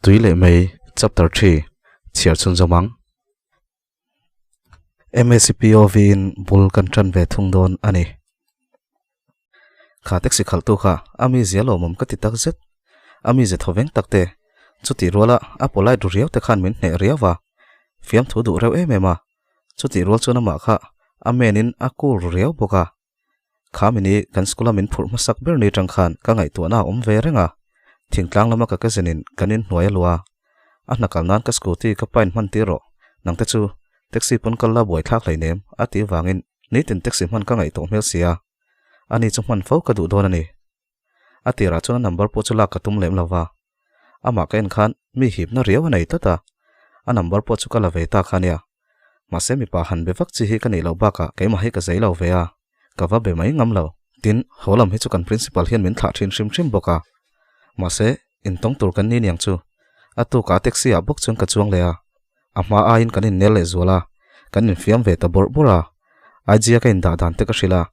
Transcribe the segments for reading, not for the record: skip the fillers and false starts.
Tui leh mai chapter thi chhiar chhunzawm ang. MACPOV in bul kan tan ve thung dawn a ni. Kha taxi khalhtu kha a mi zia lawmawm ka ti tak zet. A mi ze thaw veng tak te, chutih ruala a polite ru riau te khan min hneh riau va, fiamthu duh reuh em em a. Chutih rual chuan amah kha a men in a cool ru riau bawk a. Kha mini kan school a min phurh hmasak ber ni tang khan ka ngaihtuahna a awm ve reng a, thingtlang lama ka cousin in kan inhnuai a luah a, a hna kal nan ka scooty ka pain hman tir rawh, nangte chu taxi pawn kal la buai thlak hleinem a tih vangin nitin taxi hman ka ngaihtuah hmel sia, ani chu hman fo ka duh dawn a ni. A tirah chuan a number pawh chu lak ka tum lem lo va, amah ka en khan mi hipna riau a nei tlat a, a number pawh chu ka la ve ta kha nia. Mahse mipa han be vak chi hi ka nih loh bakah keimah hi ka zei lo ve a, ka va be mai ngam lo. Tin, haw lam hi chu kan principal hian min thlah thin hrim hrim bawk a. Mahse, intawng tur kan ni niang chu. A tukah taxi ah bawk chuan ka chuang leh a, a hma aiin kan innel leh zual a, kan infiam ve ta bawrh bawrh a. IG a ka indah dan te ka hrilh a,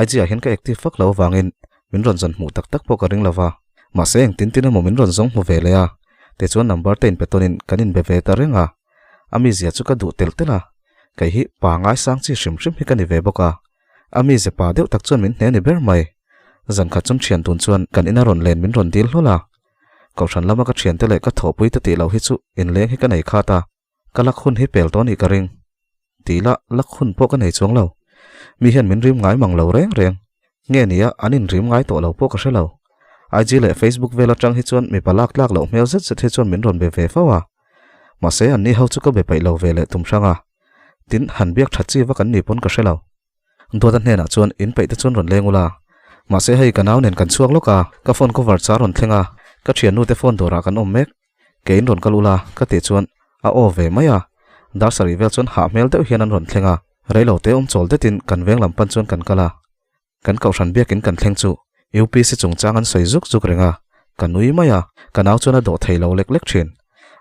IG ah hian ka active vak lo avangin min rawn zawn hmuh tak tak pawh ka ring lo va. Mahse engtin tin emaw min rawn zawng hmu ve leh a, tichuan number te inpe tawnin kan inbe ve ta reng a. A mizia chu ka duh telh telh a, kei hi pa ngaisang chi hrim hrim hi ka ni ve bawk a. A mize pa deuh tak chuan min hne ni ber mai. Zankhat chun thian tun chuan kan ina rawn len min rawn dil hlawl a. Kohhran lama ka thiante leh ka thawhpui te tih loh hi chu inleng hi ka nei khat a, ka lak hun hi pel tawh anih ka ring. Tih lah lak hun pawh ka nei chuang lo. Mi hian min rim ngai mang lo reng reng. Nge nia an inrim ngai tawh lo pawh ka hre lo. IG leh Facebook vel atang hi chuan mipa lak tlak loh hmel zet zet hi chuan min rawn be ve fo a. Mahse anni ho chu ka be paih lo ve leh tum hrang a. Tin, han biak that chi vak an ni pawn ka hre lo. Duata hnenah chuan in peih te chuan rawn leng ula. Mahse hei ka nau nen kan chhuak lawk a, ka phone cover char rawn thleng a, ka thiannu te phone dawrah kan awm mek. Ke in rawn kal ula ka tih chuan a aw ve mai a. Dar sarih vel chuan hah hmel deuh hian an rawn thleng a, reilo te awm chawl detin kan veng lam pan chuan kan kal a. Kan kohhran biakin kan thleng chu UPC chungchang an sawi zuk zuk reng a, ka nui mai a, ka nau chuan a dawh thei lo lek lek thin.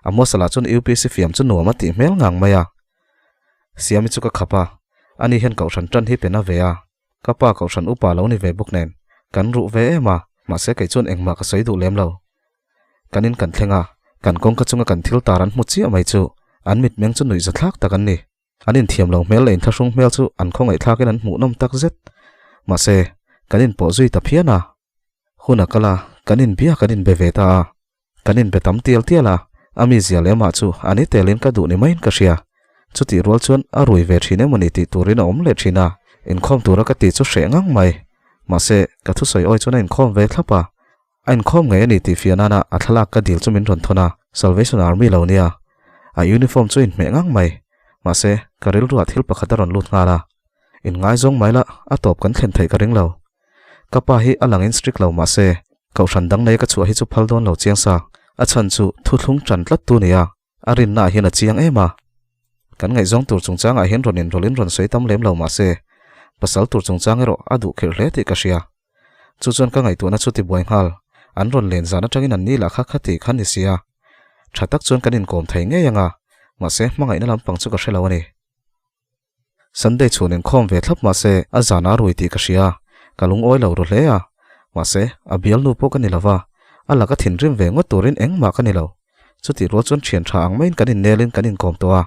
A muasala chuan UPC fiam chu nuam a tih hmel ngang mai a. Siami chu ka khap a, ani hian kohhran tan hi pe na ve a, ka pa kohhran upa lo ni ve bawk nen, kan ruh ve em a, mahse kei chuan engmah ka sawi duh lem lo. Kan in kan thleng a, kan kawngka chunga kan thil tar an hmu chiah mai chu an mitmeng chu nuihza thlak tak an ni. An inthiam lo hmel leh inthlahrung hmel chu an khawngaihthlakin an hmuhnawm tak zet. Mahse, kan inpawh zui ta phian a. Hun a kal a, kan inbia kan inbe ve ta a. Kan inbe tam tial tial a, a mizia leh amah chu a ni telin ka duh ni maiin ka hria. Chutih rual chuan a rui ve thin emawni tih turin a awm leh thin a, inkhawm tura ka tih chu hreh ngang mai. Mahse, ka thusawi awi chuan a inkhawm ve thlap a. A inkhawm ngei a ni tih fiah nana a thlalak ka dil chu min rawn thawn a, Salvation Army lo nia. A uniform chu a inhmeh ngang mai. Mahse, ka rilruah thil pakhat a rawn lut nghal a. Inngaizawng mai la, a tawp kan thlen theih ka ring lo. Ka pa hi a lang in strict lo mahse, kohhran dang nei ka chhuah hi chu phal dawn lo chiang sa. A chhan chu thuthlung tan tlat tu nia, a rinna ah hian a chiang em a. Kan ngaihzawng tur chungchang ah hian rawn inrawlh in rawn sawi tam lem lo mahse, pasal tur chungchang erawh a duh khirh hle tih ka hria. Chu chuan ka ngaihtuahna chu tibuai nghal, an rawn len zan atangin an ni lah kha khati kha ni sia. Tha tak chuan kan inkawm thei ngei anga, mahse hmangaihna lampang chu ka hre lo a ni. Sunday chhun inkhawm ve thlap mahse a zan a rui tih ka hria, ka lungawi lo ru hle a. Mahse, a bialnu pawh ka ni lo va, a laka thinrim ve ngawt turin engmah ka ni lo. Chutih rual chuan thian tha ang maiin kan innelin kan inkawm tawh a.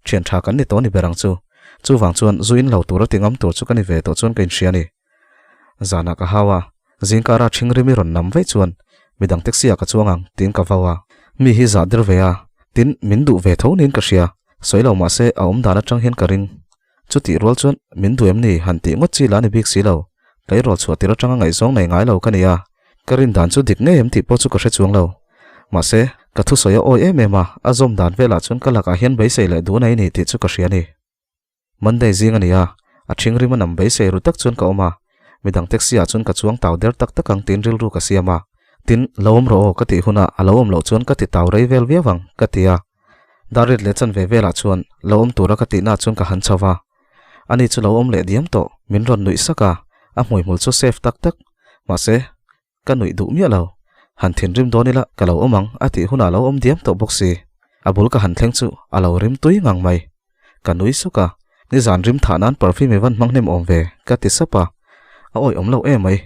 Thian tha kan ni tawh ni ber ang chu. Chuvang chuan zu in lo tura ti ngam tur chu ka ni ve tawh chuan ka inhria a ni. Zanah ka hau a, zingkara ṭhingrimi rawn nam vaih chuan midang taxi ah ka chuang ang tiin ka vau a. Mi hi zah der ve a, tin min duh ve tho niin ka hria. Sawi lo mahse a awm dan atang hian ka ring. Chutih rual chuan min duh em ni han tih ngawt chi la ni bik si lo. Tleirawl chhuah tir atanga ngaihzawng nei ngai lo ka ni a, ka rin dan chu dik ngei em tih pawh chu ka hre chuang lo. Mahse, ka thusawi a awi em em a, a zawm dan velah chuan ka lakah hian beisei leh duh nei ni tih chu ka hria a ni. Monday zing a ni a, a ṭhingrima nam beisei ru tak chuan ka awm a, midang taxi ah chuan ka chuang tau der tak tak ang tiin rilru ka siam a. Tin, lo awm rawh aw ka tih hunah a lo awm loh chuan ka ti tau rei vel viau ang, ka ti a. Dar rit leh chanve velah chuan lo awm tura ka tihna chuan ka han chho va. Ani chu lo awm leh diam tawh, min rawn nuih sak a, a hmuihmul chu safe tak tak. Mahse. Ka nuih duh miah lo. Han thinrim dawn ila ka lo awm ang a tih hunah a lo awm diam tawh bawk si. A bul ka han thleng chu a lo rim tui ngang mai. Ka nui suk a, nizan rim thah nan perfume i van hmang hnem awm ve ka ti sap a. A awih awm lo em mai.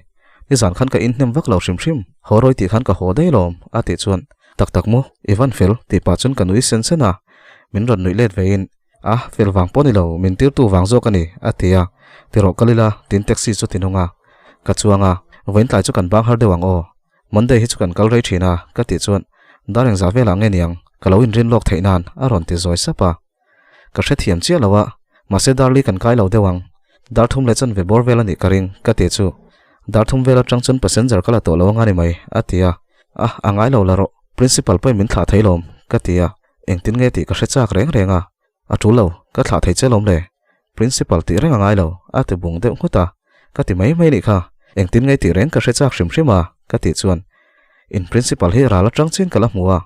Nizan khan ka inhnem vak lo hrim hrim, haw rawi tih khan ka haw daih lawm a tih chuan tak tak maw i van fel tih pah chuan ka nui sen sen a. Min rawn nuih let vein A, fel vang pawh ni lo, min tirtu vang zawk a ni, a ti a. Ti rawh kal ila, tin taxi chu ti nung a. Ka chuang a, vawiin tlai chu kan bang har deuh ang aw. Monday hi chu kan kal rei thin a, ka tih chuan, dar engzah velah nge niang, ka lo inrin lawk theih nan, a rawn ti zawi sap a. Ka hrethiam chiah lo a, mahse dar li kan kai lo deuh ang. Dar thum leh chanve bawr vel a nih ka ring, ka ti chu. Dar thum vel atang chuan passenger ka la tawh lo anga ni mai, a ti a. A, a ngai lo la rawh, principal pawhin min thlah thei lawm, ka ti a. Engtin nge tih ka hre chak reng reng a, a tul lo, ka thlah thei che lawm le. Principal tih reng a ngai lo, a ti bung deuh nghut a. Ka ti mai mai nih kha, engtin nge tih reng ka hre chak hrim hrim a, ka tih chuan in principal hi ral atang chin ka la hmu a,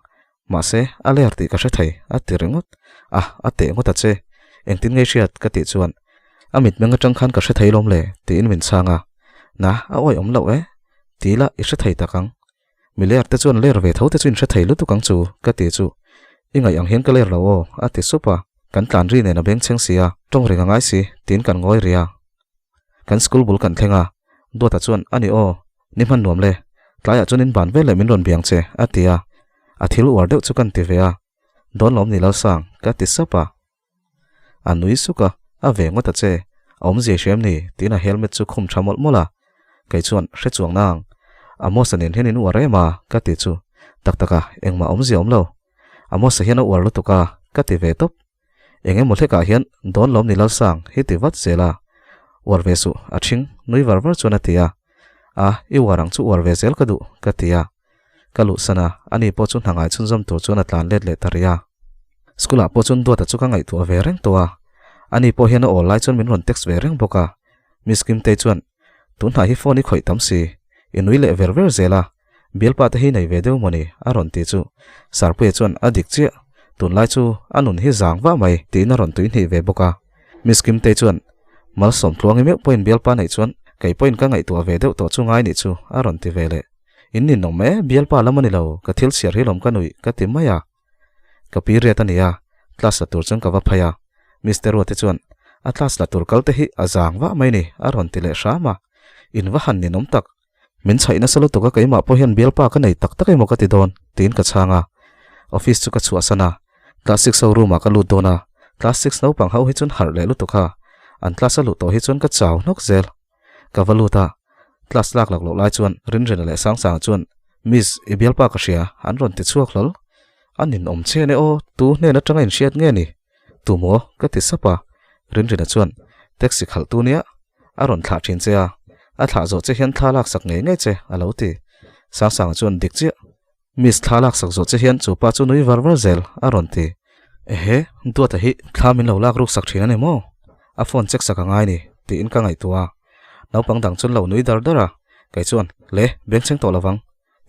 mahse a ler tih ka hre thei, a ti ringawt. A, a teh ngawt a che, engtin nge hriat ka tih chuan a mitmeng atang khan ka hre thei lawm le tiin min chhang a. Na, a awih awm loh e, ti ila i hre thei tak ang. Mi ler te chuan ler ve tho te chu in hre thei lutuk ang chu, ka ti chu. I ngaih ang hian ka ler lo aw, a ti sup a. Kan tlan ri nen a beng chheng si a, tawng ring a ngai si, tiin kan ngawi ri a. Kan school bul kan thleng a, Duata chuan, A ni aw, ni hman nuam le, tlaiah chuan in ban vel leh min rawn biang che, a ti a. A thil uar deuh chu kan ti ve a. Dawn lawm ni Lalsang, ka ti sap a. A nui suk a, a ve ngawt a che, a awmzia i hriam ni? tiin a helmet chu khum tha mawlh mawlh a. Kei chuan, Hre chuang nang, Amos-a nen hian in uar em a? ka ti chu. Tak tak a, engmah awmzia awm lo. Amos-a hian a uar lutuk a, ka ti ve tawp. Eng emaw hlekah hian dawn lawm ni Lalsang hi ti vat zel a. Uar ve suh, a ṭhing, nui var var chuan a ti a. A, i uar ang chu uar ve zel ka duh, ka ti a. Ka luhsan a, ani pawh chu hna ngai chhunzawm tur chuan a tlan let leh ta rih a. School ah pawh chuan Duata chu ka ngaihtuah ve reng tawh a, ani pawh hian a awl lai chuan min rawn text ve reng bawk a. Miss Kimtei chuan, Tunhnah hi phone i khawih tam si, i nui leh ver ver zel a, bialpa te hi nei ve deuh mawni? a rawn ti chu. Sarpuia chuan, A dik chiah, tunlai chu a nun hi zang vah mai tiin a rawn tuihnih ve bawk a. Miss Kimtei chuan, Malsawm tluangi meuh pawhin bialpa neih chuan kei pawhin ka ngaihtuah ve deuh tawh chu ngai nih chu a rawn ti ve leh. In ninawm e, bialpa lam a ni lo, ka thil chhiar hi lawm ka nuih ka ti mai a. Ka period a ni a, class la tur chuan ka va phei a. Mister Ruate chuan, A class la tur kal te hi a zang vah mai ni, a rawn ti leh hram a. In va han ninawm tak. Min chhaih nasa lutuk a keimah pawh hian bialpa ka nei tak tak emaw ka ti dawn, tiin ka chhang a. Office chu ka chhuahsan a, class six ho room ah ka lut dawn a, class six naupang ho hi chuan harh leh lutuk a, an class a luh tawh hi chuan ka chau hnawk zel. Ka va lut a, class lak lak loh lai chuan Rinrina leh Sangsanga chuan, Miss, i bialpa ka hria, an rawn ti chhuak hlawl. A ninawm che ane aw, tu hnen atanga inhriat nge ni? Tu maw? ka ti sap a, Rinrina chuan, Taxi khalh tu nia, a rawn thlah thin che a, a thlah zawh che hian thla laksak ngei ngei che, a lo ti. Sangsanga chuan, Dik chiah. Miss thla laksak zawh che hian chu pa chu nui var var zel, a rawn ti. Ehe, Duata hi thla min lo lak ruk sak thin a ni maw? A phone check sak a ngai ni, tiin ka ngaihtuah a. Naupang dang chuan lo nui dar dar a, kei chuan, Le, bengchheng tawh lovang.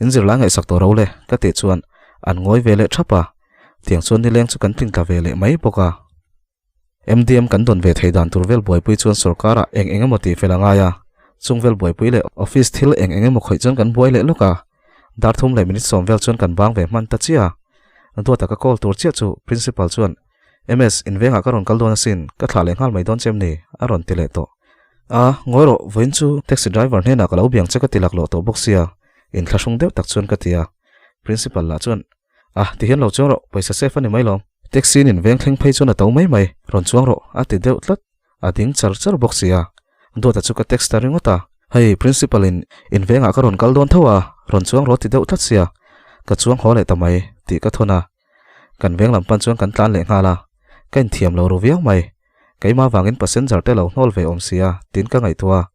In zirlai ngaihsak tawh ro le, ka tih chuan an ngawi ve leh thap a. Tiang chuan nileng chu kan tlingtla ve leh mai bawk a. MDM kan dawn ve thei dan tur vel buaipui chuan sorkarah eng eng emaw tih fel a ngai a, chung vel buaipui leh office thil eng eng emaw khawih chuan kan buai leh lawk a, dar thum leh minute sawm vel chuan kan bang ve hman ta chiah a. Duata ka call tur chiah chu principal chuan, MS, invengah ka rawn kal dawn asin, ka thlah leh nghal mai dawn che em ni? a rawn ti leh tawh. A, ngawi rawh, vawiin chu taxi driver hnenah ka lo biang che ka ti laklawh tawh bawk sia, inthlahrung deuh tak chuan ka ti a. Principal lah chuan, A, ti hian lo chuang rawh, pawisa safe a ni mai lawm. Taxi in veng thleng phei chuan a to mai mai, rawn chuang rawh, a ti deuh tlat. A ding char char bawk si a. Duata chu ka text ta ringawt a, Hei, principal in in vengah ka rawn kal dawn tho a, rawn chuang rawh ti deuh tlat sia, ka chuang haw leh ta mai, tih ka thawn a. Kan veng lam pan chuan kan tlan leh nghal a, ka inthiam lo ru viau mai. Keimah vangin passenger te lo hnawl ve awm sia, tiin ka ngaihtuah a.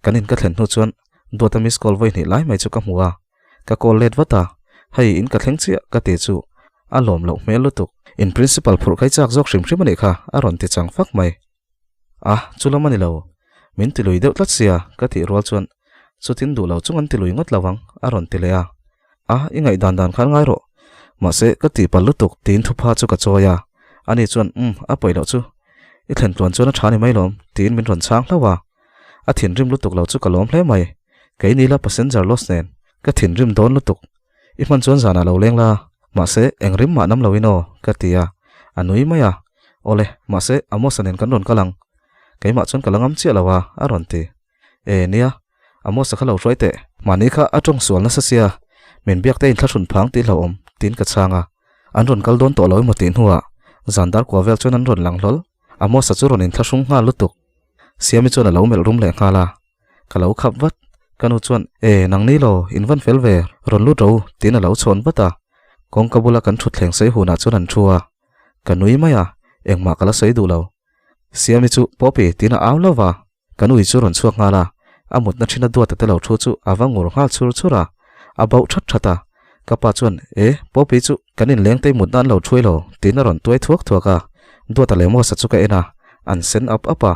Kan in ka thlen hnu chuan Duata miss call vawi hnih lai mai chu ka hmu a, ka call let vat a, hei in ka thleng chiah ka ti chu a lawm loh hmel lutuk. In principal phurh khai chak zawk hrim hrim a nih kha a rawn ti chang fak mai. A, chu lam a ni lo, min ti lui deuh tlat sia ka tih rual chuan chutin duh lo chung an ti lui ngawt lo ang a rawn ti leh a. A, i ngaih dan dan khan ngai rawh, mahse ka tih palh lutuk tiin thupha chu ka chawi a, ani chuan umm a pawi loh chu i thlen tluan chuan a tha ni mai lawm tiin min rawn chhang hlauh a. A thinrim lutuk lo chu ka lawm hle mai. Kei nila passenger loss nen ka thinrim dawn lutuk. I hman chuan zanah lo leng la, mahse eng rim mah nam loin aw, ka ti a. A nui mai a. Awle, mahse Amos-a nen kan rawn kal ang. Keimah chuan ka la ngam chiah lo a, a rawn ti. E, nia, Amos-a kha lo hruai teh. Mahni kha a tawng sual nasa sia, min biak te inthlahrun phang tih hlauhawm, tiin ka chhang a. An rawn kal dawn tawh lo emaw tih hnuah zan dar kua vel chuan an rawn lang hlawl. Amos-a chu rawn inthlahrung nghal lutuk. Siami chuan a lo melh rum leh nghal a. Ka lo khap vat. Ka nu chuan, E, nang ni lo, in van fel ve, rawn lut ro, tiin a lo chhawn vat a. Kawngka bula kan thutthleng sawi hunah chuan an thu a. Ka nui mai a, engmah ka la sawi duh lo. Siami chu, Poppy, tiin a au lo va. Ka nui chu rawn chhuak nghal a, a mutna thin a duat a te lo thu chu a va ngur nghal chhur chhur a, a bauh that that a. Ka pa chuan, E, Poppy chu kan inlengtei mutna an lo thuai lo, tiin a rawn tuai thuak thuak a. Duata leh Mosa chu ka en a, an sen ap ap a.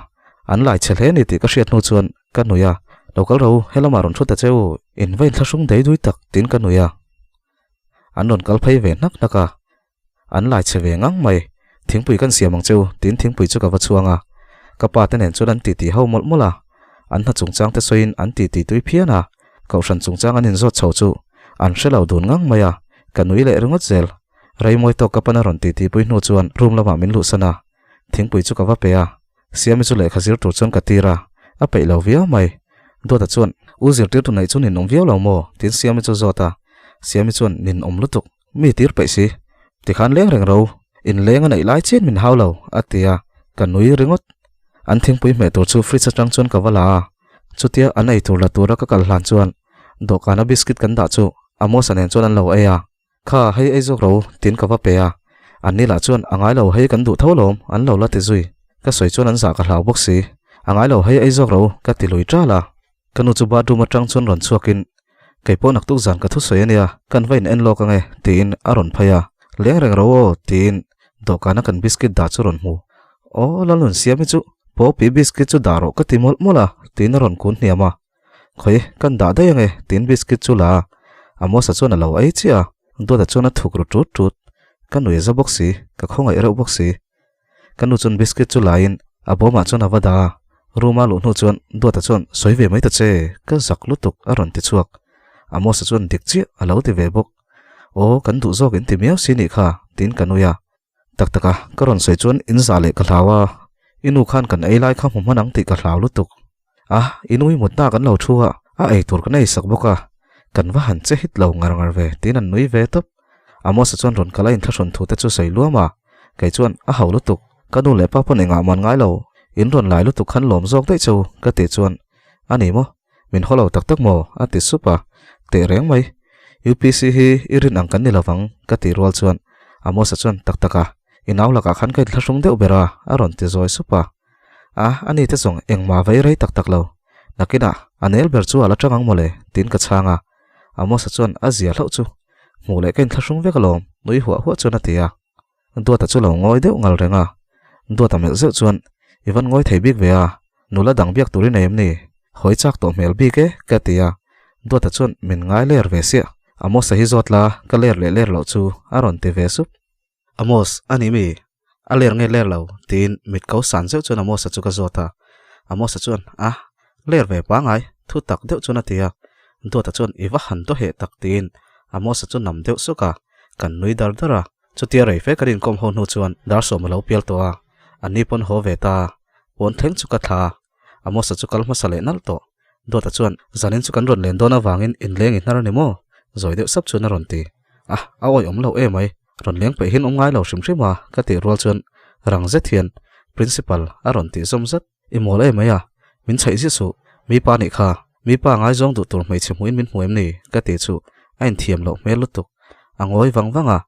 An lai chhe hle a ni tih ka hriat hnu chuan ka nui a, Lo kal ro, helamah rawn thu ta che u, in va inthlahrung dei dui tak, tiin ka nui a. An rawn kal phei ve hnak hnak a, an lai chhe ve ngang mai. Thingpui kan siam ang che u, tiin thingpui chu ka va chhuang a. Ka pa te nen chuan an titi ho mawlh mawlh a, an hna chungchang te sawiin an titi tui phian a, kohhran chungchang an inzawt chho chu an hre lo dun ngang mai a, ka nui leh ringawt zel. Reimawi tawk ka pan a rawn titi pui hnu chuan room lamah min luhsan a, thingpui chu ka va pe a. Siami chu lehkha zir tur chuan ka tir a, a peih lo viau mai. Duata chuan, U zirtirtu neih chu ninawm viau lo maw? tiin Siami chu zawt a. Siami chuan, Ninawm lutuk, mi tir peih si. Tikhan leng reng ro, inleng a neih lai chian min hau lo, a ti a, ka nui ringawt. An thingpui hmeh tur chu fridge atang chuan ka va la a, chutia an ei tur la tura ka kal hlan chuan dawhkana biscuit kan dah chu Amos-a nen chuan an lo ei a. Kha, hei ei zawk ro, tiin ka va pe a. An ni lah chuan, A ngai lo, hei kan duh tho lawm, an lo la ti zui. Ka sawi chuan an zah ka hlau bawk si. A ngai lo, hei ei zawk ro, ka ti lui ṭal a. Ka nu chu bathroom aṭang chuan rawn chhuakin, Kei pawh naktuk zan ka thusawi a nia, kan va in en lawk ange, tiin a rawn phei a. Leng reng ro aw, tiin dawhkana kan biscuit dah chu rawn hmu. Aw, Lalnunsiami chu, Pawpi biscuit chu dah rawh ka ti mawlh mawlh a, tiin a rawn kun hniam a. Khawi, kan dah daih ange, tiin biscuit chu la a. Amosa chuan a lo ei chiah a, Duata chuan a thuk ru tut tut. Ka nui za bawk si, ka khawngaih reuh bawk si. Ka nu chuan biscuit chu laiin a bawmah chuan a va dah a, room a luh hnu chuan Duata chuan sawi ve mai ta che, ka zak lutuk a rawn ti chhuak. Amosa chuan dik chiah a lo ti ve bawk. Aw, kan duh zawk in ti miau si nih kha, tiin ka nui a. Tak tak a, ka rawn sawi chuan in zah leh ka hlau a, i nu khan kan ei lai kha hmu hman ang tih ka hlau lutuk. A, i nui mutna kan lo thu a, a ei tur kan ei sak bawk a, kan va han che hit lo ngar ngar ve tiin an nui ve tawp. Amos-a chuan rawn kal a inthlahrun thu te chu sawi luam a, kei chuan a hau lutuk, ka nu leh pa pawn engah man ngai lo, in rawn lai lutuk khan lawm zawk daih che u ka tih chuan, A ni maw? Min haw lo tak tak maw? a ti sup a, teh reng mai. UPC hi i rin ang kan ni lovang ka tih rual chuan Amos-a chuan tak tak a, i nau lakah khan ka inthlahrung deuh ber a a rawn ti zawi sup a. A, ani te zawng engmah vei rei tak tak lo. Nakinah a nel ber chu a la tang ang mawle tiin ka chhang a. Amos-a chuan a zia hlauh chu hmuh leh ka inthlahrung vek alawm nui huah huah chuan a ti a. Duata chu lo ngawi deuh ngal reng a. Duata melh zeuh chuan, I van ngawi thei bik ve a, nula dang biak turin a em ni? Hawi chak tawh hmel bik e, ka ti a. Duata chuan min ngai ler ve siah. Amos-a hi zawt la, ka ler leh ler loh chu a rawn ti ve sup. Amos, a ni mi? A ler nge ler lo? tiin mit ko san zeuh chuan Amos-a chu ka zawt a. Amos-a chuan, A, ler ve pangai, thu tak deuh chuan a ti a. Duata chuan, I va han dawheh tak tiin Amos-a chu nam deuh suk a, kan nui dar dar a. Chutia rei fe kan inkawm ho hnu chuan dar sawm a lo pial tawh a, an ni pawn haw ve ta a, pawn thleng chu ka thla a. Amos-a chu kal hmasa leh nalh tawh. Duata chuan, Zanin chu kan rawn len dawn avangin inleng i hnar a ni maw? Zawi deuh sap chuan a rawn ti. A, a awihawm loh emai. Rawn leng peih hian awm ngai lo hrim hrim a, ka tih rual chuan rang zet hian Principal a rawn tih zawm zat. I mawl emai a, min chhaih ziah suh. Mi pa nih kha, mi pa ngaizawng duh tur hmeichhe hmuhin min hmu em ni? ka tih chu a inthiam loh hmel lutuk. A ngawi vang vang a,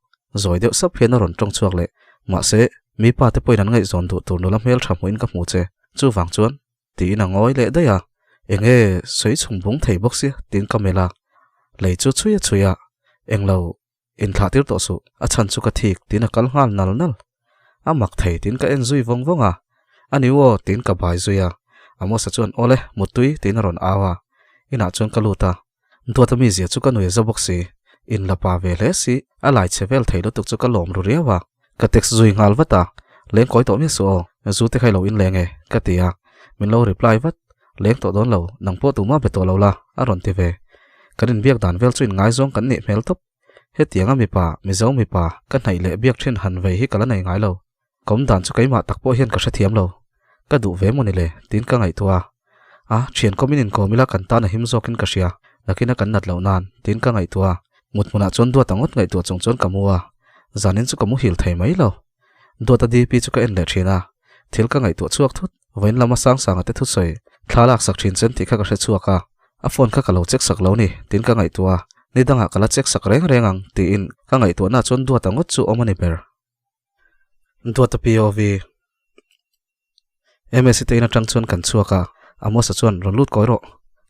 zawi deuh sap hian a rawn tawng chhuak leh. Mahse, mi pa te pawhin an ngaihzawn duh tur nula hmeltha hmuhin ka hmu che. Chuvang chuan tiin a ngawi leh daih a, eng nge sawi chhung bung thei bawk sia tiin ka melh a, lei chu chhui a chhui a, englo inthlah tir tawh suh, a chhan chu ka thik tiin a kal nghal nal nal, a mak thei tiin ka en zui vawng vawng a, a ni aw tiin ka bai zui a, Amosa chuan awle muttui tiin a rawn au a, inah chuan ka lut a, Duata mizia chu ka nui za bawk si, in la pa ve hle si, a lai che vel thei lutuk chu ka lawm ru riau a. Ka text zui nghal vat a, leng kawi tawh miah suh aw, zu te kha i lo in leng e, ka ti a, min lo reply vat. Leng tawh dawn lo, nang pawh tumah be tawh lo la, a rawn ti ve. Kan inbiak dan vel chu inngaizawng kan nih hmel tawp. Hetianga mipa, Mizo mipa, ka hnaih leh biak thin han vei hi ka la nei ngai lo. Ka awm dan chu keimah tak pawh hian ka hrethiam lo. Ka duh ve maw ni le? tiin ka ngaihtuah a. A, thian kawmin inkawm ila kan tan a him zawkin ka hria, nakina kan nat loh nan, tiin ka ngaihtuah a. Mut hmunah chuan duat ang ngawt ngaihtuah chung chuan ka mu a, zanin chu ka muhil thei mai lo. Duata DP chu ka en leh thin a, thil ka ngaihtuah chhuak thut. Vawiin lama Sangsanga te thusawi thla lak sak thin chen tih kha ka hre chhuak a, a phone kha ka lo check sak lo ni tiin ka ngaihtuah a, ni dangah ka la check sak reng reng ang tiin ka ngaihtuahna chuan Duata ngawt chu awm a ni ber. Duata POV. MSC te in atang chuan kan chhuak a, Amosa chuan rawn lut kawi rawh,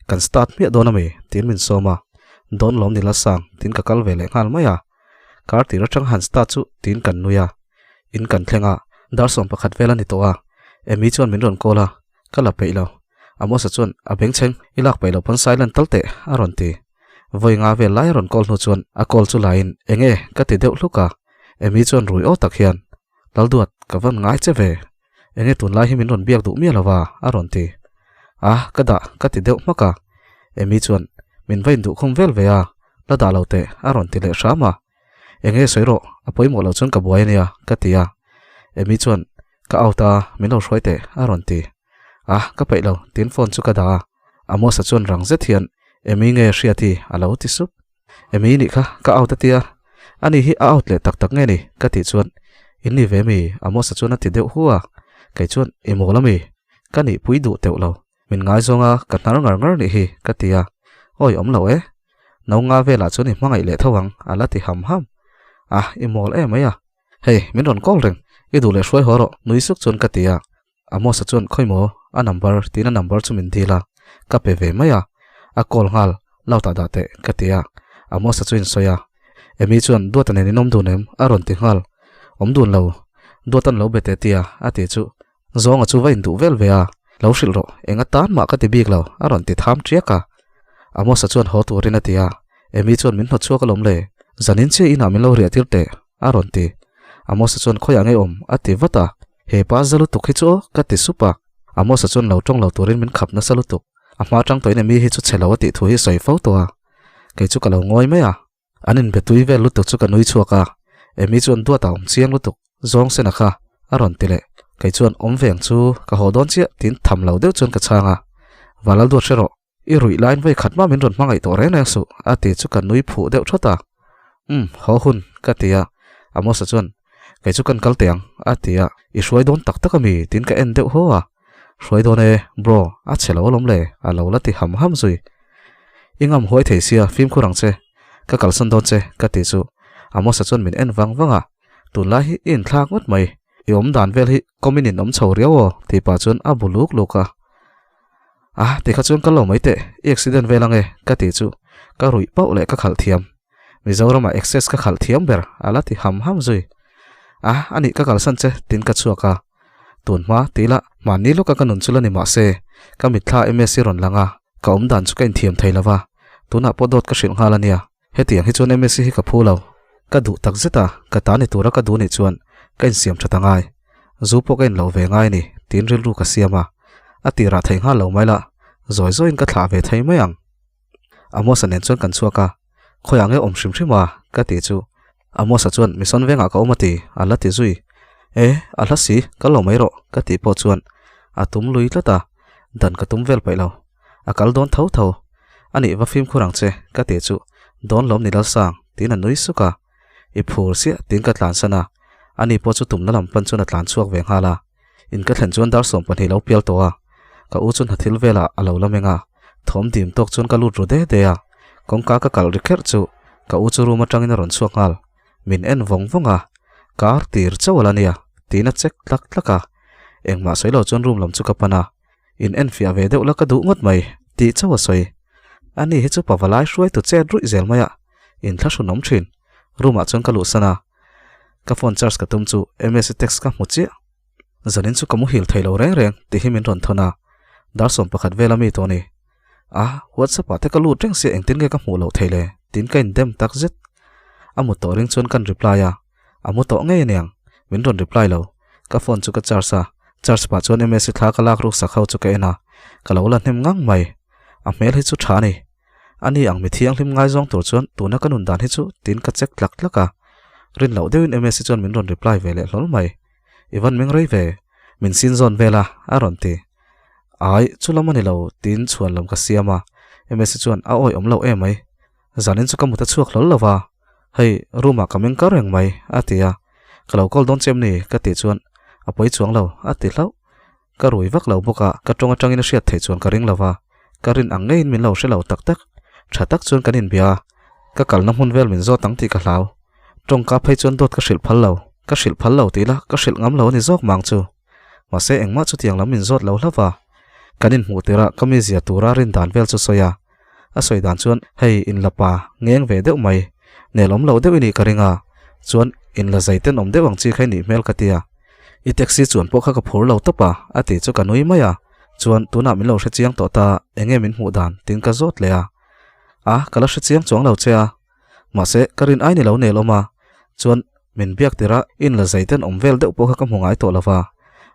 kan start hmiah dawn ami tiin min sawm a, dawn lawm ni Lalsang tiin ka kal ve leh nghal mai a, kar tir atang han start chu tiin kan nui a, in kan thleng a, dar 11 vel a ni tawh a, Amy chuan min rawn call a, ka la peih lo, Amosa chuan a bengchheng i lak peih loh pawn silent tal teh a rawn ti, vawi nga vel lai a rawn call hnu chuan a call chu laiin enge ka ti deuh hluk a, Amy chuan rui aw tak hian Lalduat, ka van ngai che ve. Enge tunlai hi min rawn biak duh miah lova, a rawn ti. A, ka dah, ka ti deuh hmak a. Amy chuan, Min va induh khum vel ve a, la dah lo teh, a rawn ti leh hram a. Enge sawi rawh, a pawimawh loh chuan ka buai a nia, ka ti a. Amy chuan, Ka out a, min lo hruai teh, a rawn ti. A, ka peih lo, tiin phone chu ka dah a. Amos-a chuan rang zet hian, Amy nge Hriati, a lo ti sup. Emi nih kha ka out a tia, ani hi a out leh tak tak nge ni? ka tih chuan, In ni ve mi? Amos-a chuan a ti deuh hu a, kei chuan, I mawl a mi? Ka nih pui duh teuh lo, min ngaizawng a ka hnar ngar ngar nih hi, ka ti a, Awi awm lo e, no nga velah chuan i hmangaih leh tho ang, a la ti ham ham. Ah, i mawl em mai a, hei, min rawn call reng, i duh leh hruai haw rawh, nui suk chuan ka ti a, Amos-a chuan khawi maw a number tiin a number chu min dil a, ka pe ve mai a, a call nghal lo tah dah teh ka ti a, Amos-a chu insawi a, Amy chuan Duata nen in awm dun em? a rawn ti nghal, awm dun lo, Duata'n lo be teh tia a ti chu Zawnga chu va induh vel ve a, lo hrilh rawh, eng atan mah ka ti bik lo a rawn ti tham tiak a, Amos-a chuan haw turin a ti a, Amy chuan min hnawt chhuak alawm le, zanin chiah inah min lo riah tir teh a rawn ti, Amos-a chuan khawiah nge awm a ti vat a. He pa za lutuk hi chu aw ka ti sup a, Amos-a chuan lo tawng lo turin min khap nasa lutuk. A hma tang tawhin Amy hi chu chhe lo a tih thu hi sawi fo tawh a, kei chu ka lo ngawi mai a. An inbe tui vel lutuk chu ka nui chhuak a, Amy chuan duat a awm chiang lutuk, zawng sena kha a rawn ti leh. Kei chuan awm ve ang chu ka haw dawn chiah tiin tham lo deuh chuan ka chhang a, Valal duat hre rawh, I ruih laiin vawi khat mah min rawn hmangaih tawh reng reng suh a ti chu ka nui phuh deuh thawt a. Umm, haw hun, ka ti a. Amos-a chuan, Kei chu kan kal teh ang, a ti a. I hruai dawn tak tak ami? tiin ka en deuh haw a. Hruai dawn e, bro, a chhe lo alawm le, a lo la ti ham ham zui. I ngam huai thei sia, fimkhur ang che. Ka kalsan dawn che, ka ti chu. Amos-a chuan min en vang vang a. Tunlai hi i inthlak ngawt mai. I awm dan vel hi kawmin in awm chho riau aw, tih pah chuan a bu luk luk a. A, tikha chuan kal lo mai teh, i accident vel ange, ka tih chu ka ruih pauh leh ka khalh thiam. Mizoramah access ka khalh thiam ber, a la ti ham ham zui. A, anih ka kalsan che, tiin ka chhuak a. Tun hma, ti ila, hmanni lawka ka nun chu la ni mah se, ka mitthla MS hi rawn lang a, ka awm dan chu ka inthiam thei lo va, tunah pawh dawt ka hrilh nghal a nia. Hetiang hi chuan MSc hi ka phu lo. Ka duh tak zet a, ka ta ni tura ka duh nih chuan ka insiam that a ngai. Zu pawh ka inloh ve ngai a ni, tiin rilru ka siam a. A tirah thei nghal lo mai la, zawi zawiin ka thlah ve thei mai ang. Amos-a nen chuan kan chhuak a, Khawiah nge awm hrim hrim a? ka ti chu. Amos-a chuan, Mission vengah ka awm a ti, a la ti zui. E, a hla si, kal lo mai rawh, ka tih pawh chuan a tum lui tlat a, dan ka tum vel paih lo. A kal dawn tho tho. A nih va fimkhur ang che, ka tih chu dawn lawm ni Lalsang, tiin a nui suk a. I phur chiah, tiin ka tlansan a. Ani pawh chu tumna lam pan chuan a tlan chhuak ve nghal a. In ka thlen chuan dar 12 lo pial tawh a. Ka u chu hnathil velah a lo la meng a. Thawm dim tawk chuan ka lut ru de de a. Kawngka ka kalh ri kherh chu ka u chu room atangin a rawn chhuak nghal. Min en vawng vawng a. Kar tir chauh a la nia, tiin a check tlak tlak a. Engmah sawi lo chuan room lam chu ka pan a. In enfiah ve deuh la ka duh ngawt mai, tih chauh a sawi. Ani hi chu pavalai hruaitu chet ruih zel mai a, inthlahrun awm thin. Room ah chuan ka luhsan a, ka phone charge ka tum chu msg text ka hmu chiah. Zanin chu ka muhil thei lo reng reng tih hi min rawn thawn a, dar 11 vel a mi tawh a ni. A, WhatsApp ah te ka lut reng sia engtin nge ka hmuh loh thei le tiin ka indem tak zet. A mu tawh ring chuan kan reply a, A mu tawh ngei aniang, min rawn reply lo. Ka phone chu ka charge a, charge pah chuan msc thla ka lak ruk sak ho chu ka en a. Ka lo la hnem ngang mai. A hmel hi chu tha a ni. Ani ang mi thianghlim ngaizawng tur chuan tuna ka nun dan hi chu tiin ka check tlak tlak a. Rin loh deuhin Msi chuan min rawn reply ve leh hlawl mai. I van meng rei ve. Min sin zawn vel a, a rawn ti. Ai, chu lam a ni lo, tiin chhuan lam ka siam a. Msi chuan a awi awm loh em mai. Zanin chu ka mut a chhuak hlawl lo va. Hei, room ah ka meng kar reng mai, a ti a. Ka lo call dawn che em ni? ka tih chuan a pawi chuang lo, a ti hlauh. Ka rui vak lo bawk a, ka tawng atangin a hriat theih chuan ka ring lo va, ka rin ang ngeiin min lo hre lo tak tak. Tha tak chuan kan inbia a, ka kalna hmun vel min zawt ang tih ka hlau. Tawngka phei chuan dawt ka hrilh phal lo, ka hrilh phal lo tih la ka hrilh ngam lo a ni zawk mang chu. Mahse engmah chutiang lam min zawt lo hlauh va, kan inhmuh tirah ka mizia tura rin dan vel chu sawi a. A sawi dan chuan hei inla pa ngeng ve deuh mai, nelawm lo deuh i nih ka ring a, chuan inla zai tenawm deuh ang chi kha i nih hmel ka ti a. I taxi chuan pawh kha ka phur lo tawp a, a tih chu ka nui mai a, chuan tunah min lo hre chiang tawh ta, enge min hmuh dan tiin ka zawt leh a. A, ka la hre chiang chuang lo che a, mahse ka rin ai ni lo nelawm a, chuan min biak tirh a inla zai tenawm vel deuh pawh kha ka hmu ngai tawh lo va,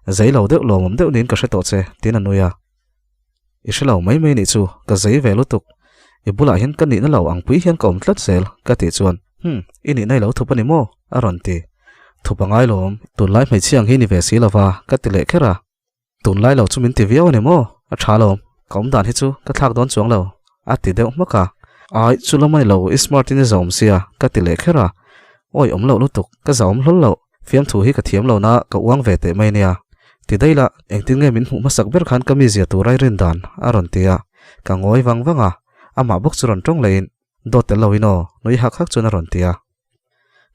zai lo deuh lawmawm deuh niin ka hre tawh che tiin a nui a. I hre lo mai mai nih chu, ka zei ve lutuk. I bulah hian ka nihna lo ang pui hian ka awm tlat zel, ka tih chuan, Hum, i nihna i lo thup a ni maw? a rawn ti. Thup a ngai lawm, tunlai hmeichhia ang hi ni ve si lova, ka ti leh kher a. Tunlai lo chu min ti viau a ni maw? A tha lawm, ka awm dan hi chu ka thlak dawn chuang lo, a ti deuh hmak a. Ai, chu lam a ni lo, i smart in i zahawm sia, ka ti leh kher a. Awi awm loh lutuk, ka zahawm hlawl loh. Fiamthu hi ka thiam lo na ka uang ve teh mai nia. Ti daih la, engtin nge min hmuh hmasak ber khan ka mizia tur ai rin dan? a rawn ti a. Ka ngawi vang vang a, amah bawk chu rawn tawng lehin, Dawt tel lo in aw, nui hak hak chuan a rawn ti a.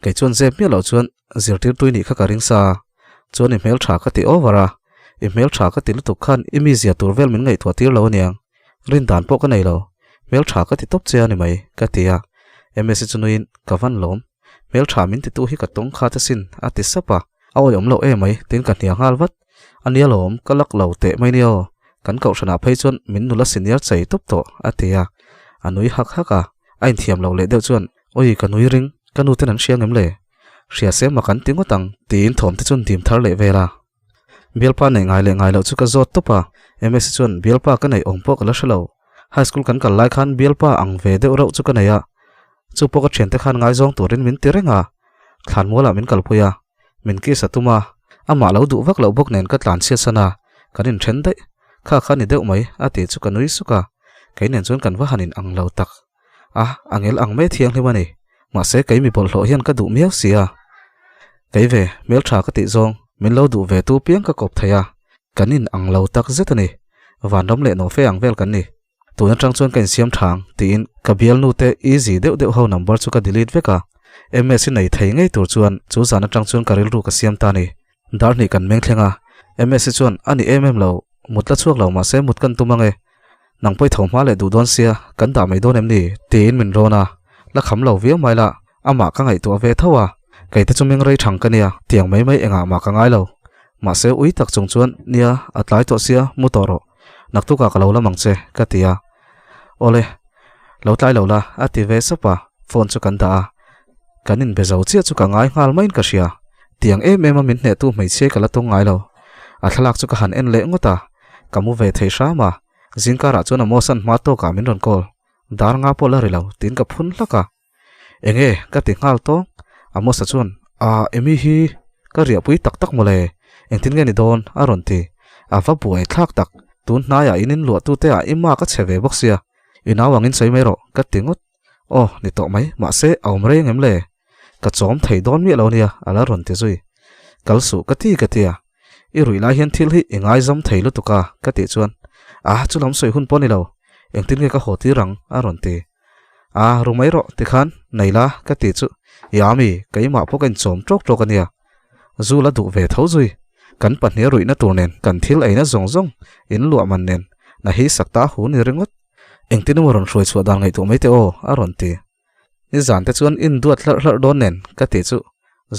Kei chuan zep miah loh chuan zirtirtui nih kha ka ring sa a, chuan i hmeltha ka ti over a, i hmeltha ka ti lutuk khan i mizia tur vel min ngaihtuah tir lo aniang, rin dan pawh ka nei lo, hmeltha ka ti tawp che a ni mai, ka ti a. Msi chu nuiin, Ka van lawm. Hmeltha min titu hi ka tawng khat asin, a ti sap a. A awih awm loh em mai, tiin ka hnia nghal vat. A nia lawm, ka lak lo teh mai nia aw. Kan kohhranah phei chuan min nula senior chei tawp tawh, a ti a. A nui hak hak a. A inthiam loh leh deuh chuan, Awi, ka nui ring, ka nu ten an hria ngem le? Hria se mak an ti ngawt ang, tiin thawm te chuan dim thar leh vel a. Bialpa neih ngai leh ngai loh chu ka zawt tawp a. Msi chuan, Bialpa ka neih awm pawh ka la hre lo. High school kan kal lai khan bialpa ang ve deuh reuh chu ka nei a. Chu pawh ka thiante khan ngaizawng turin min ti reng a, thlanmualah min kalpui a, min kiss a tum a, amah lo duh vak loh bawk nen ka tlan chhiat san a, kan inthen daih. Kha kha ni deuh mai, a tih chu ka nui suk a, kei nen chuan kan va han in ang lo tak. A, a ngel ang mai thianghlim a ni. Mahse kei mi bawlhhlawh hian ka duh miau si a. Kei ve, hmeltha ka tih zawng, min lo duh ve tu piang ka kawp thei a, kan in ang lo tak zet a ni. Vanram leh nawhfe ang vel kan ni. Tun atang chuan ka insiam tha ang tiin ka bialnu te easy deuh deuh ho number chu ka delete vek a. MS i nei thei ngei tur chuan chu zan atang chuan ka rilru ka siam ta ni. Dar hnih kan meng thleng a, MS i chuan a ni em em lo, mut la chhuak lo mahse mut kan tum ange. Nang pawh i tho hma leh duh dawn sia, kan dah mai dawn em ni? tiin min rawn a, la kham lo viau mai la, amah ka ngaihtuah ve tho a, kei te chu meng rei thang ka nia, tiang mai mai engah mah ka ngai lo. Mahse ui tak chung chuan nia a tlai tawh sia, mu tawh rawh. Naktukah ka lo lam ang che, ka ti a. Awle, lo tlai lo la, a ti ve sap a, phone chu kan dah a. Kan inbe zo chiah chu ka ngai nghal maiin ka hria. Tiang em em a min hnehtu hmeichhia ka la tung ngai lo. A thlalak chu ka han en leh ngawt a, ka mu ve thei hram a. Zingkarah chuan a Mawsan hma tawkah min rawn call. Dar nga pawh la ri lo, tiin ka phun hlak a. Enge ka ti nghal tawng? Amosa chuan, Aa, Amy hi ka riahpui tak tak mawle, engtin nge ni dawn? a rawn ti. A va buai thlak tak, tun hnaiah in inluahtute ah i mark a chhe ve bawk sia, i nau angin sawi mai rawh, ka ti ngawt. Aw, ni tawh mai, mahse a awm reng em le? Ka chawm thei dawn miah lo nia, a la rawn ti zui. Kal suh ka ti ka ti a, i ruih lai hian thil hi i ngaizam thei lutuk a, ka tih chuan, Aa, chu lam sawi hun pawh ni lo, engtin nge ka haw tir ang? a rawn ti. A, ru mai rawh tikhan nei la ka ti chu i ami keimah pawh ka inchawm tawk tawk a nia. Zu la duh ve tho zui. Kan pahnih ruihna tur nen kan thil eina zawng zawng in luah man nen na hi sak ta hu ni ringawt. Engtin emaw rawn hruai chhuah dan ngaihtuah mai teh aw a rawn ti. Nizan te chuan in duat hlarh hlarh dawn nen ka ti chu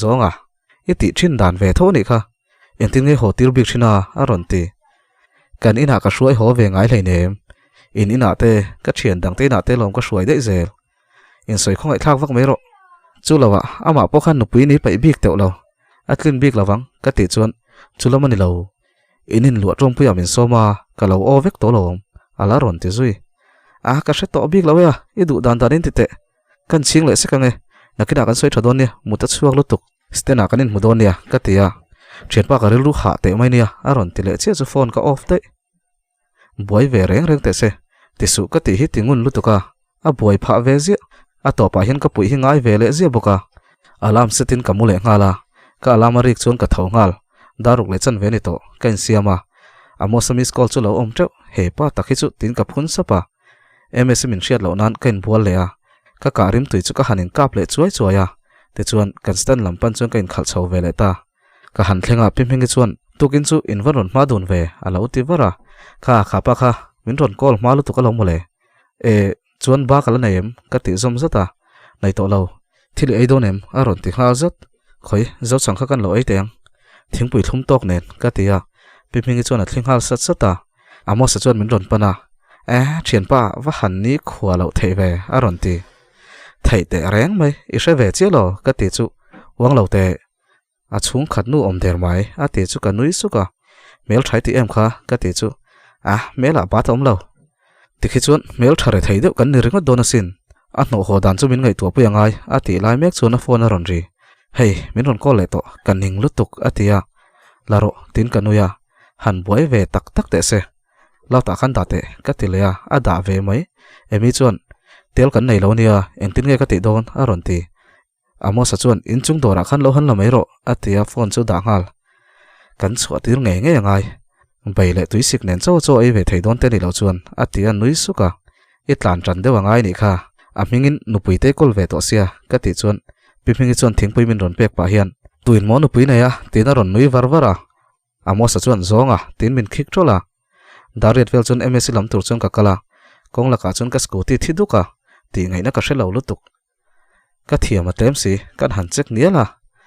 zawnga i tih thin dan ve tho a nih kha. Engtin nge haw tir bik thin a? a rawn ti. Kan inah ka hruai haw ve ngai hleinem. In inah te, ka thian dang te inah te lawm ka hruai daih zel. Insawi khawngaih thlak vak mai rawh. Chu loah amah pawh khan nupui ni paih bik teuh lo. A tlin bik lovang ka tih chuan chu lam a ni lo. In inluah tawngpuiah min sawm a, Ka lo aw vek tawh lo awm, a la rawn ti zui. A, ka hre tawh bik lo e a, i duh dan dan in ti teh. Kan chhing leh sek ang e, nakinah kan sawi tha dawn nia, mut a chhuak lutuk. Stand ah kan inhmu dawn nia, ka ti a. Thianpa ka rilru hah teh mai nia, a rawn ti leh chiah chu phone ka off daih. Buai ve reng reng teh se, ti suh ka tih hi ti ngun lutuk a, a buai phah ve ziah. A tawpah hian ka puih hi ngai ve leh ziah bawk a. Alarm set in ka mu leh nghal a, ka alarm a rik chuan ka tho nghal. Daruk leh chan ve ni tawh, ka insiam a. Amos-a miss call chu lo awm teuh, he pa tak hi chu tiin ka phun sap a. Ms-i min hriat loh nan ka inbual leh a, ka kah rim tui chu ka han inkap leh chuai chuai a, tichuan kan stand lam pan chuan ka inkhalh chho ve leh ta. Ka han thleng a, Pi Hmingi chuan, Tukin chu in va rawn hma dun ve, a lo ti var a. Kha, kha pa kha, min rawn call hma lutuk alawm mawle. E, chuan ba ka la nei em? ka tih zawm zat a. Nei tawh lo. Thil i ei dawn em? a rawn ti nghal zat. Khawi, Zochang kha kan lo ei teh ang. Thingpui thlum tawk nen, ka ti a. Pi Hmingi chuan a thli nghal sat sat a. Amos-a chuan min rawn pan a, E, thianpa, va han ni khua loh theih ve, a rawn ti. Theih teh reng mai, i hre ve chiah lo, ka ti chu. Uang lo teh. A chhung khat nu awm der mai, a ti chu ka nui suk a. Hmel tha i ti em kha? ka ti chu. A, hmelah bat a awm lo. Tikhi chuan hmel tha re thei deuh kan ni ringawt dawn asin. A hnawh haw dan chu min ngaihtuah pui a ngai, a tih lai mek chuan a phone a rawn ri. Hei, min rawn call leh tawh, ka ning lutuk, a ti a. La rawh, tiin ka nui a. Han buai ve tak tak teh se. Lau tah khan dah teh, ka ti leh a, a dah ve mai. Amy chuan, Tel kan nei lo nia, engtin nge ka tih dawn? a rawn ti. Amos-a chuan inchung dawrah khan lo han la mai rawh a ti a phone chu dah nghal. Kan chhuah tir ngei ngei a ngai. Bei leh tuisik nen chaw chaw ei ve thei dawn te ni lo chuan a ti a nui suk a. I tlan tan deuh a ngai nih kha. A hmingin nupui te kawl ve tawh sia ka tih chuan Pi Hmingi chuan thingpui min rawn pek pah hian Tuin maw nupui nei a tiin a rawn nui var var a. Amos-a chuan zawng a tiin min khik ṭawlh a. Dariat vel chuan MSc lam tur chuan ka kal a. Kawng lakah chuan ka scooty thi duk a tih ngaihna ka hre lo lutuk. Ka thiam a tlem si, kan han check nial a.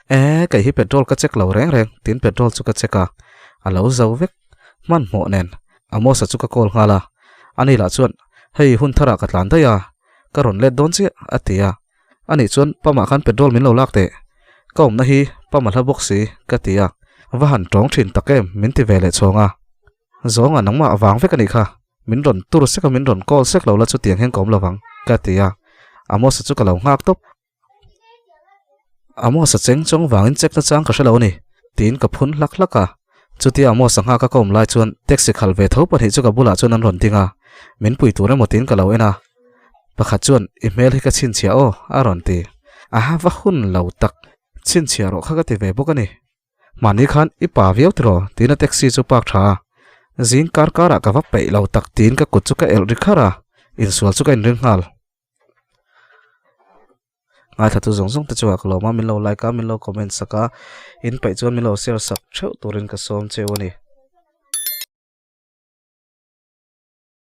E, kei hi petrol ka check lo reng reng, tin petrol chu ka check a, a lo zo vek. Hmanhmawh nen, Amos-a chu ka call nghal a. Ani lah chuan, Hei, hun tharah ka tlan daih a, ka rawn let dawn chiah, a ti a. Ani chuan, Pamah khan petrol min lo lak teh. Ka awmna hi Pam a hla bawk si, ka ti a. Va han tawng thin tak em, min ti ve leh chhawng a. Zawnga nangmah avang vek a nih kha, min rawn tur sek a min rawn call sek lo la chutiang hian ka awm lovang ka ti a, Amos-a chu ka lo nghak tawp. Amos-a cheng chawng vangin check na chang ka hre lo a ni tiin ka phun hlak hlak a, chutia Amos-a nghak a ka awm lai chuan taxi khal ve tho pahnih chu ka bulah chuan an rawn ding a, min pui tur emaw tiin ka lo en a, pakhat chuan i hmel hi ka chhinchhiah aw a rawn ti, aha va hun lo tak, chhinchhiah rawh kha ka ti ve bawk a ni. Mahni khan i pa viau tiraw? tiin a taxi chu park tha a. Zing kar karah ka va peih lo tak tiin ka kut chu ka elh ri kharh a, insual chu ka inring nghal. Ngaithla tu zawng zawng te chuah ka lawm a, min lo like a, min lo comment sak a, in peih chuan min lo share sak theuh turin ka sawm cheu a ni.